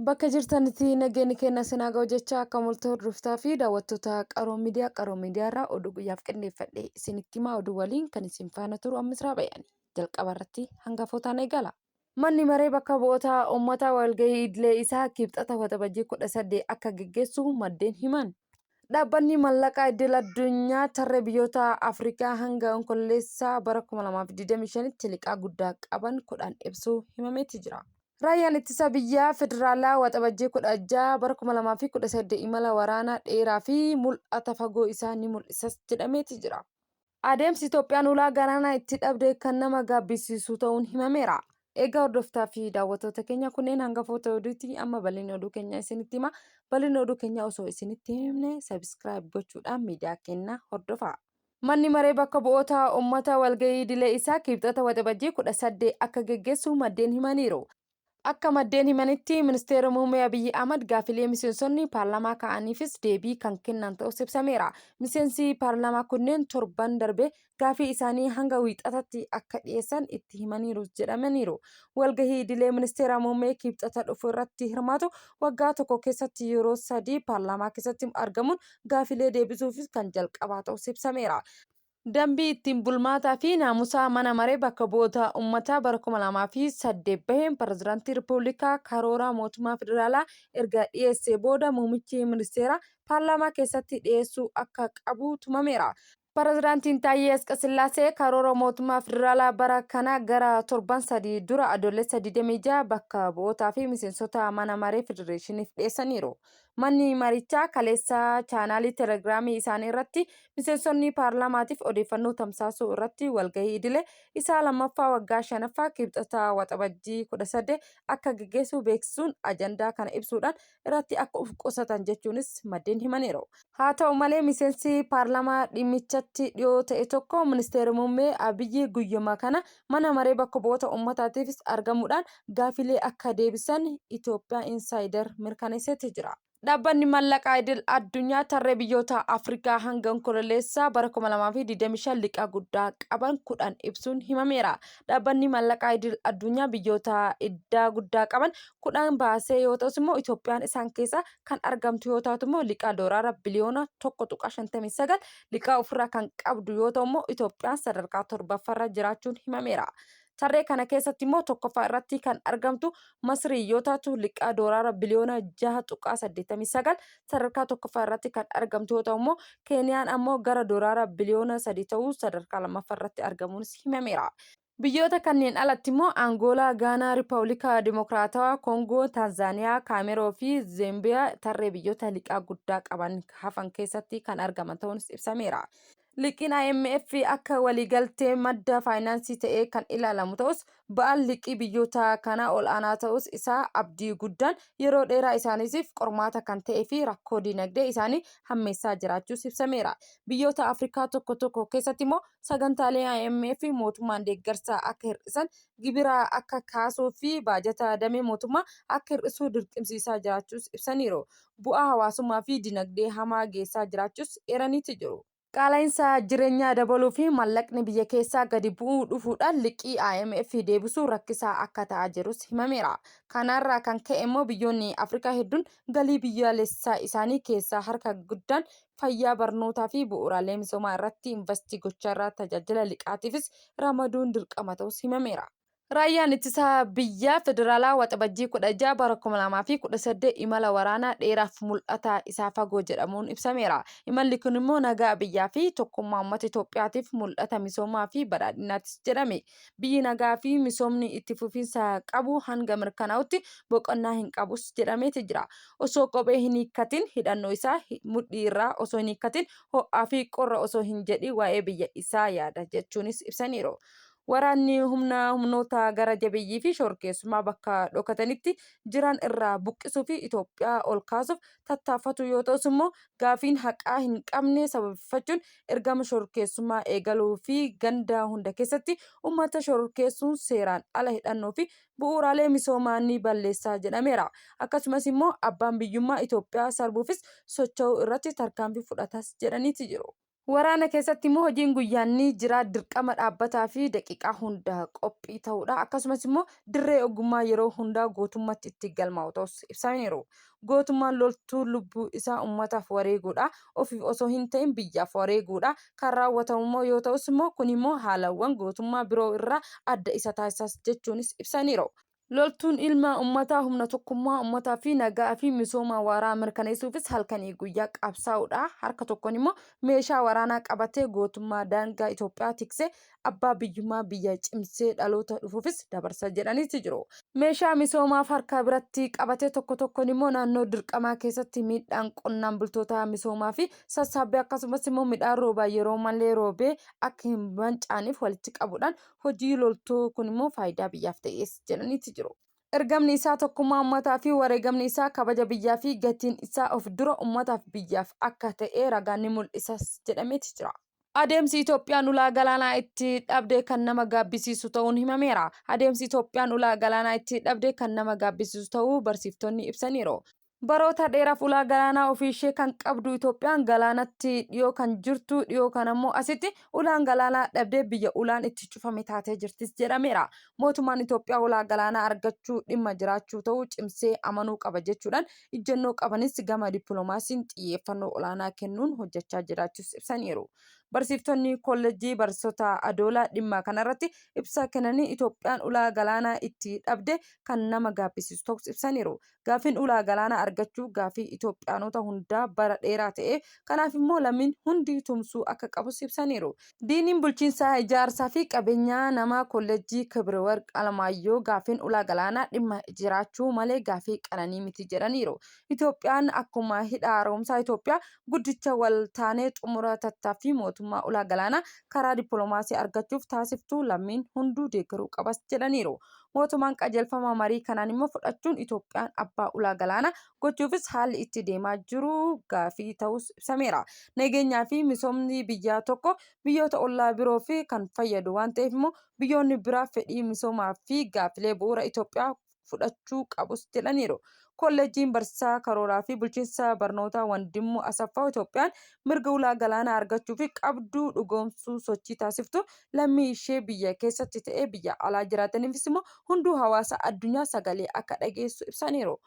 Bakka jirtanitti nageenyi keenya isin haa ga'u jecha akka mul'atu hordoftaa fi daawwattoota Qaroo Miidiyaa Qaroo Miidiyaa irraa oduu guyyaaf qindeeffadhe isinitti himaa oduu waliin kan isin faana turu Ammisraa Bayani. Jalqaba irratti hangafootaan eegala. Manni maree bakka bu'oota uummataa walgahii idilee isaa Kibxata Waxabajjii 18 akka geggeessu maddeen himan. Dhaabbanni Mallaqaa Idil Addunyaa tarree biyyoota Afrikaa hanga Onkololeessaa bara 2025tti liqaa guddaa qaban 10 ibsuu himameeti jira. Raayyaan Ittisa Biyyaa Federaalaa Waxabajjii 16 bara 2018 imala waraanaa dheeraa fi mul'ata fagoo isaa ni mul'isas jedhameeti jira. Adeemsi Itoophiyaan ulaa galaanaa itti dhabde kan nama gaabbisiisu ta'uun himameera. Egaa hordoftaa fi daawwattoota keenya kunneen hangafoota oduuti. Amma bal'ina oduu keenya isinitti hima. Bal'ina oduu keenya osoo isinitti himne sabiskiraayib gochuudhaan miidiyaa keenya hordofaa. Manni maree bakka bu'oota uummata walgahii idilee isaa Kibxata Waxabajjii 18 akka geggeessu maddeen himaniiru. Akka maddeen himanitti, Ministeerri Muummee Abiyyi Ahmad gaafilee miseensonni paarlaamaa ka'aniifis deebii kan kennan ta'us ibsameera. Miseensi paarlaamaa kunneen torban darbe gaafii isaanii hanga Wiixatatti akka dhiyeessan itti himaniiru jedhamaniiru. Walgahii idilee Ministeera Muummee Kibxata dhufu irratti hirmaatu waggaa tokko keessatti yeroo sadii paarlaamaa keessatti argamuun gaafilee deebisuufis kan jalqabaa ta'us ibsameera. Dambii ittiin bulmaataa fi naamusaa Mana Maree Bakka Bu'oota Ummataa bara 2008 baheen Pirezidaantii Rippabilikaa karoora mootummaa federaalaa erga dhiyeessee booda Muummichi Ministeeraa paarlaamaa keessatti dhiyeessuu akka qabu tumameera. Pirezidaantiin Taayyee Asqasillaasee karoora mootummaa federaalaa bara kana gara torban sadii dura Adoolessa 26 bakka bu'ootaa fi miseensota Mana Maree Federeeshiniif dhiyeessaniiru. Manni marichaa kaleessa chaanaalii Telegiraamii isaanii irratti miseensonni paarlaamaatiif odeeffannoo tamsaasuu irratti walgahii idile isaa lammaffaa waggaa shanaffaa Kibxata Waxabajjii 18 akka geggeessu beeksisuun ajandaa kana ibsuudhaan irratti akka of qusatan jechuunis maddeen himaniiru. Haa ta'u malee miseensi paarlaamaa dhimmichatti dhiyoo ta'e tokko ministeerri muummee Abiyyi guyyuma kana mana maree bakka bu'oota uummataatiifis argamuudhaan gaafilee akka deebisan Itoophiyaa Insider mirkaneesseeti jira. Dhaabbanni Mallaqaa Idil Addunyaa tarree biyyoota Afrikaa hanga Onkololeessa bara 2025 liqaa guddaa qaban 10 ibsuun himameera. Dhaabbanni Mallaqaa Idil Addunyaa biyyoota iddaa guddaa qaban 10 baasee yoo ta'us immoo Itoophiyaan isaan keessaa kan argamtu yoo taatu immoo liqaa doolaara biliyoona 1.59 liqaa ofirraa kan qabdu yoo ta'u immoo Itoophiyaan sadarkaa torbaffaarra jiraachuun himameera. Tarree kana keessatti immoo tokkoffaa irratti kan argamtu Masrii yoo taatu liqaa doolaara biliyoona 6.89 sadarkaa tokkoffaa irratti kan argamtu yoo ta'u immoo Keeniyaan ammoo gara doolaara biliyoona 3 ta'uu sadarkaa lammaffaa irratti argamuunis himameera. Biyyoota kanneen alatti immoo Angoolaa, Gaanaa, Rippabilika Dimokiraatawaa Koongoo, Taanzaaniyaa, Kaameroo fi Zeembiyaa tarree biyyoota liqaa guddaa qaban hafan keessatti kan argaman ta'uunis ibsameera. Liqiin IMF akka waliigaltee madda faayinaansii ta'ee kan ilaalamu ta'us, ba'aan liqii biyyoota kanaa ol'aanaa ta'us isaa abdii guddaan yeroo dheeraa isaaniitiif qormaata kan ta'ee fi rakkoo dinagdee isaanii hammeessaa jiraachuus ibsameera. Biyyoota Afrikaa tokko tokko keessatti immoo sagantaalee IMF mootummaan deeggarsa akka hir'isan, gibira akka kaasuu fi baajata damee mootummaa akka hir'isuu dirqimsiisaa jiraachuus ibsaniiru. Bu'aa hawaasummaa fi dinagdee hamaa geessaa jiraachuus eeraniiti jiru. Qaala'insa jireenyaa dabaluu fi mallaqni biyya keessaa gadi bu'uu dhufuudhaan liqii IMF deebisuu rakkisaa akka ta'aa jirus himameera. Kanaarraa kan ka'e immoo biyyoonni Afrikaa hedduun galii biyyaalessaa isaanii keessaa harka guddaan fayyaa, barnootaa fi bu'uuraalee misoomaa irratti invastii gochaarraa tajaajila liqaatiifis ramaduun dirqama ta'uus himameera. Raayyaan Ittisa Biyyaa Federaalaa Waxabajjii 16 bara 2018 imala waraanaa dheeraaf mul'ata isaa fagoo jedhamuun ibsameera. Imalli kun immoo nagaa biyyaa fi tokkummaa uummata Itoophiyaatiif mul'ata misoomaa fi badhaadhinaatis jedhame. Biyyi nagaa fi misoomni itti fufiinsa qabu hanga mirkanaa'utti boqonnaa hin qabus jedhameeti jira. Osoo kophee hin hiikkatin hidhannoo isaa mudhii irraa osoo hin hiikkatin ho'aa fi qorra osoo hin jedhin waa'ee biyya isaa yaada jechuunis ibsaniiru. Waraanni humna humnoota gara jabeeyyii fi shororkeessummaa bakka dhokatanitti jiran irraa buqqisuu fi Itoophiyaa ol kaasuuf tattaaffatu yoo ta'us immoo gaafiin haqaa hin qabne sababeeffachuun ergama shororkeessummaa eegaluu fi ganda hunda keessatti uummata shororkeessuun seeraan ala hidhannoo fi bu'uuraalee misoomaa ni balleessa jedhameera. Akkasumas immoo abbaan biyyummaa Itoophiyaa sarbuufis socho'uu irratti tarkaanfii fudhatas jedhaniiti jiru. Waraana keessatti immoo hojiin guyyaan ni jira, dirqama dhaabbataa fi daqiiqaa hunda qophii ta'uudha. Akkasumas immoo dirree ogummaa yeroo hundaa gootummatti itti galmaa'u ta'us ibsaniiru. Gootummaan loltuu lubbuu isaa ummataaf wareeguudha. Ofiif osoo hin ta'in biyyaaf wareeguudha. Kan raawwatamu immoo yoo ta'us immoo kun immoo haalawwan gootummaa biroo irraa adda isa taasisas jechuunis ibsaniiru. Loltuun ilma ummataa humna tokkummaa ummataa fi nagaa fi misooma waaraa mirkaneessuufis halkanii guyyaa qabsaa'uudha. Harka tokkoon immoo meeshaa waraanaa qabatee gootummaa daangaa Itoophiyaa tiksee abbaa biyyummaa biyya cimsee dhaloota dhufuufis dabarsa jedhaniiti jiru. Meeshaa misoomaaf harka biratti qabatee tokko tokkoon immoo naannoo dirqamaa keessatti miidhaan qonnaan bultootaa misoomaa fi sassaabbii akkasumas immoo midhaan roobaa yeroo malee roobee akka hin mancaaneef walitti qabuudhaan hojii loltuu kun immoo faayidaa biyyaaf ta'es jedhaniiti jiru. Ergamni isaa tokkummaa ummataa fi wareegamni isaa kabaja biyyaa fi gatiin isaa of dura ummataaf biyyaaf akka ta'e ragaan ni mul'isas jedhameeti jira. Adeemsi Itoophiyaan ulaa galaanaa itti dhabde kan nama gaabbisiisu ta'uun himameera. Adeemsi Itoophiyaan ulaa galaanaa itti dhabde kan nama gaabbisiisu ta'uu barsiiftonni ibsaniiru. Baroota dheeraaf ulaa galaanaa ofiishee kan qabdu Itoophiyaan galaanatti dhiyoo kan jirtu dhiyoo kanammoo asitti ulaan galaanaa dhabdee biyya ulaan itti cufame taatee jirtis jedhameera. Mootummaan Itoophiyaa ulaa galaanaa argachuu dhimma jiraachuu ta'uu cimsee amanuu qaba jechuudhaan ijjennoo qabanis gama dippilomaasiin xiyyeeffannoo olaanaa kennuun hojjechaa jiraachuus ibsaniiru. Barsiiftonni Koollejjii Barsiisota Adoolaa dhimma kanarratti ibsa kennaniin Itoophiyaan ulaa galaanaa itti dhabde kan nama gaabbisiisu ta'uus ibsaniiru. Gaaffiin ulaa galaanaa argachuu gaaffii Itoophiyaanota hundaa bara dheeraa ta'ee, kanaaf immoo lammiin hundi tumsuu akka qabus ibsaniiru. Diiniin Bulchiinsa Ijaarsaa fi Qabeenyaa Namaa Koollejjii Kibrewarq Alamaayyoo gaaffiin ulaa galaanaa dhimma jiraachuu malee gaaffii qananii miti jedhaniiru. Itoophiyaan akkuma Hidha Haaromsaa Itoophiyaa Guddicha wal taanee xumura tattaaffii mootummaa ulaa galaanaa karaa dippiloomaasii argachuuf taasiftu lammiin hunduu deeggaruu qabas jedhaniiru. Mootumaan qajeelfama marii kanaan immoo fudhachuun Itoophiyaan abbaa ulaa galaanaa gochuufis haalli itti deemaa jiru gaafii ta'uus ibsameera. Nageenyaa fi misoomni biyyaa tokko biyyoota ollaa biroof kan fayyadu waan ta'eef immoo biyyoonni biraa fedhii misoomaa fi gaafilee bu'uura Itoophiyaa fudhachuu qabus jedhaniiru. Kolleejjiin Barsiisaa Karooraa fi Bulchiinsa Barnootaa Wandimmuu Asaffaaw Itoophiyaan mirga ulaa galaanaa argachuu fi qabdu dhugoomsuu sochii taasiftu lammii ishee biyya keessatti ta'ee biyya alaa jiraataniifis immoo hunduu hawaasa addunyaa sagalee akka dhageessu ibsaniiru.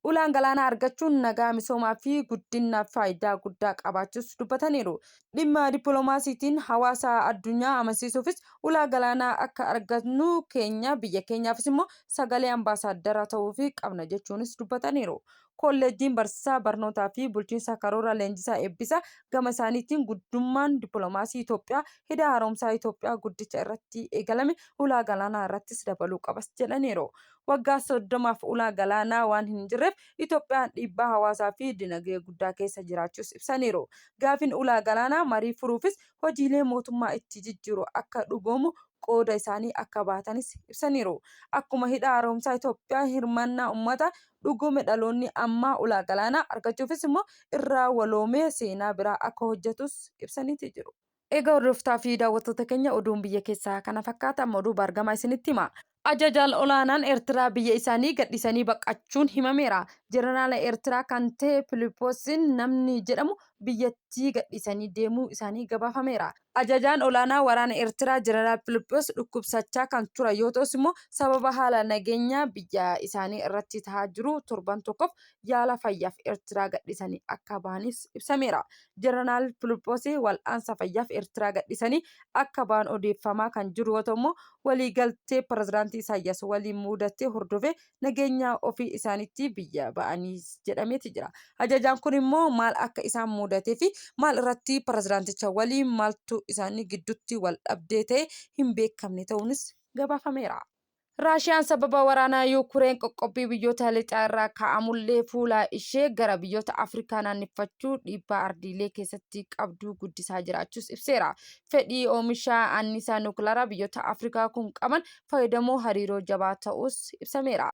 Ulaan galaanaa argachuun nagaa, misoomaa fi guddinnaaf faayidaa guddaa qabaachuus dubbataniiru. Dhimma dippilomaasiitiin hawaasa addunyaa amansiisuufis ulaa galaanaa akka argatnu keenya biyya keenyaafis immoo sagalee ambaasaaddara ta'uufii qabna jechuunis dubbataniiru. Kolleejjiin Barsiisaa Barnootaa fi Bulchiinsa Karoora Leenjisaa Eebbisaa gama isaaniitiin guddummaan dippilomaasii Itoophiyaa hidha haaromsaa Itoophiyaa guddicha irratti eegalame ulaa galaanaa irrattis dabaluu qabas jedhaniiru. Waggaa 30f ulaa galaanaa waan hin jirreef Itoophiyaan dhiibbaa hawaasaa fi dinagdee guddaa keessa jiraachuus ibsaniiru. Gaafiin ulaa galaanaa marii furuufis hojiilee mootummaa itti jijjiiru akka dhugoomu qooda isaanii akka bahatanis ibsaniiru. Akkuma hidha haaromsaa Itoophiyaa hirmaannaa ummataa dhugoome dhaloonni ammaa ulaa galaanaa argachuufis immoo irraa waloomee seenaa biraa akka hojjetus ibsaniiti jiru. Egaa hordoftaa fi daawwattoota keenya oduun biyya keessaa kana fakkaata amma oduu baargamaa isinitti hima. Ajajaan olaanaan Eertiraa biyya isaanii gadhiisanii baqachuun himameera. Jeneraala Eertiraa kan ta'e Filiphoosin namni jedhamu biyyattii gadhiisanii deemuu isaanii gabaafameera. Ajajaan olaanaa waraana Eertiraa Jeneraal Filiphos dhukkubsachaa kan turan yoo ta'us immoo sababa haala nageenyaa biyya isaanii irratti tahaa jiru torban tokkoof yaala fayyaaf Eertiraa gadhiisanii akka bahanis ibsameera. Jeneraal Filiphoosi wal'aansa fayyaaf Eertiraa gadhiisanii akka ba'an odeeffamaa kan jiru yoo ta'u immoo waliigaltee pirezidaantii Isaayyaas waliin muudate hordofee nageenya ofii isaaniitti biyya ba'anii jedhameeti jira. Ajajaan kun immoo maal akka isaan muudatee fi maal irratti pirezidaanticha waliin maaltu isaanii gidduutti wal dhabdee ta'e hin beekamne ta'uunis gabaafameera. Raashiyaan sababa waraana Yuukureen qoqqobbii biyyoota lixaa irraa kaa'amullee fuula ishee gara biyyoota Afrikaa naanneffachuu dhiibbaa ardiilee keessatti qabdu guddisaa jiraachuus ibseera. Fedhii oomisha anniisaa nuukilaraa biyyoota Afrikaa kun qaban fayyadamoo hariiroo jabaa ta'uus ibsameera.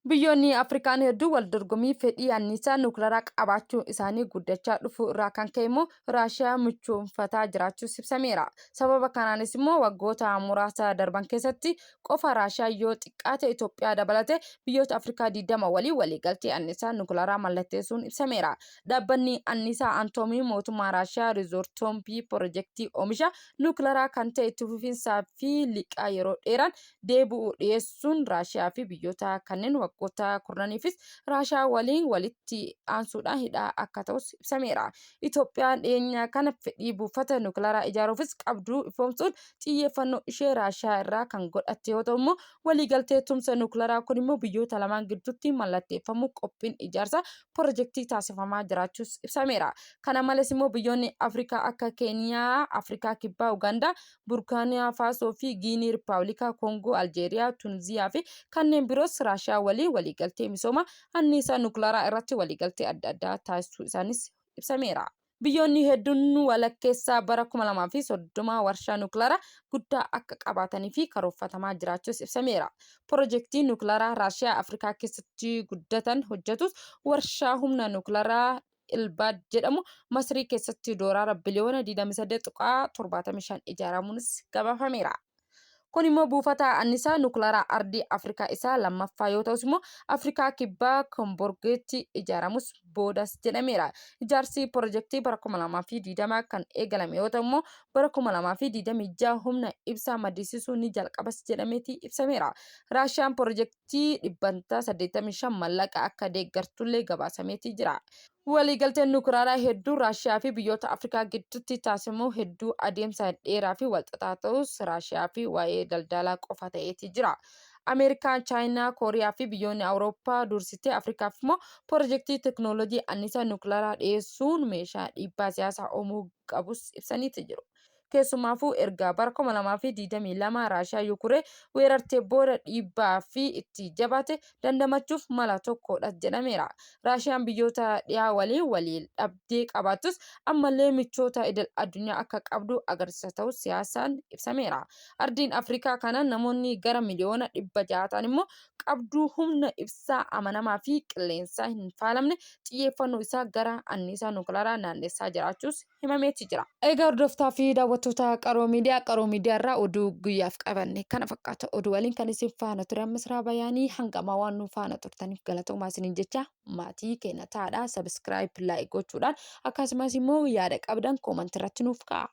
Biyyoonni Afrikaan hedduu wal dorgommii fedhii anniisaa nukilaraa qabaachuu isaanii guddachaa dhufuu irraa kan ka'e immoo Raashiyaa michoomfataa jiraachuus ibsameera. Sababa kanaanis immoo waggoota muraasa darban keessatti qofa Raashiyaa yoo xiqqaate Itoophiyaa dabalatee biyyoota Afrikaa 20 waliin waliigaltee anniisaa nukilaraa mallatteessuun ibsameera. Dhaabbanni anniisaa Antoomii mootummaa Raashiyaa Riizoortoompii pirojektii oomisha nukilaraa kan ta'e itti fufiinsaa fi liqaa yeroo dheeraan deebi'u dhiyeessuun Raashiyaa fi biyyoota kanneen waggoota kurnaniifis Raashiyaa waliin walitti aansuudhaan hidhaa akka ta'us ibsameera. Itoophiyaan dhiyeenya kana fedhii buufata nukilaraa ijaaruufis qabdu ifoomsuun xiyyeeffannoo ishee Raashiyaa irraa kan godhatte yoo ta'u immoo waliigaltee tumsa nukilaraa kun immoo biyyoota lamaan gidduutti mallatteeffamuu qophiin ijaarsa pirojektii taasifamaa jiraachuus ibsameera. Kana malees immoo biyyoonni Afrikaa akka Keeniyaa, Afrikaa Kibbaa, Ugaandaa, Burkaaniyaa Faasoo fi Giinii Rippaablikaa Koongoo, Aljeeriyaa, Tuniziyaa fi kanneen biroos Raashiyaa waliin waliigaltee misooma anniisaa nukilaraa irratti waliigaltee adda addaa taasisuu isaanis ibsameera. Biyyoonni hedduun walakkeessa bara 2030 warshaa nukilaraa guddaa akka qabaatanii fi karoorfatamaa jiraachuus ibsameera. Pirojektiin nukilaraa Raashiyaa Afrikaa keessatti guddatan hojjetus warshaa humna nukilaraa Ilbaad jedhamu Masrii keessatti doolaara biliyoona 28.75 ijaaramuunis gabaafameera. Kun immoo buufata annisaa nukilaraa ardii Afrikaa isaa lammaffaa yoo ta'us immoo Afrikaa Kibbaa Komborgeetti ijaaramus boodas jedhameera. Ijaarsi pirojektii bara 2020 kan eegalame yoo ta'u immoo bara 2026 humna ibsaa maddisiisuu ni jalqabas jedhameeti ibsameera. Raashiyaan pirojektii dhibbantaa 85 mallaqa akka deeggartullee gabaasameeti jira. Waliigalteen nukilaraa hedduu Raashiyaa fi biyyoota Afrikaa gidduutti taasifamu hedduu adeemsa dheeraa fi walxaxaa ta'us Raashiyaa fi waa'ee daldalaa qofa ta'eeti jira. Ameerikaan, Chaayinaa, Kooriyaa fi biyyoonni Awurooppaa dursitee Afrikaaf immoo pirojektii teekinooloojii anniisaa nukilaraa dhiyeessuun meeshaa dhiibbaa siyaasaa uumuu qabus ibsaniiti jiru. Keessumaafuu erga bara 2022 Raashiyaa Yukuree weerartee booda dhiibbaa fi itti jabaate dandamachuuf mala tokkodha jedhameera. Raashiyaan biyyoota dhiyaa waliin waliin dhabdee qabaattus ammallee michoota idil addunyaa akka qabdu agarsiisa ta'us siyaasaan ibsameera. Ardiin Afrikaa kana namoonni gara miliyoona 600 ta'an immoo qabduu humna ibsaa amanamaa fi qilleensaa hin faalamne xiyyeeffannoo isaa gara anniisaa nukilaraa naannessaa jiraachuus himameeti jira. Egaa hordoftaa fi daawwattoota Qaroo Miidiyaa, Qaroo Miidiyaa irraa oduu guyyaaf qabanne kana fakkaata. Oduu waliin kan isin faana ture ammas Raabayaanii hangamaa waan nu faana turtaniif galatoomaa isiniin jecha maatii keenya taadhaa sabiskiraayib laayik gochuudhaan akkasumas immoo yaada qabdan koomantii irratti nuuf ka'a.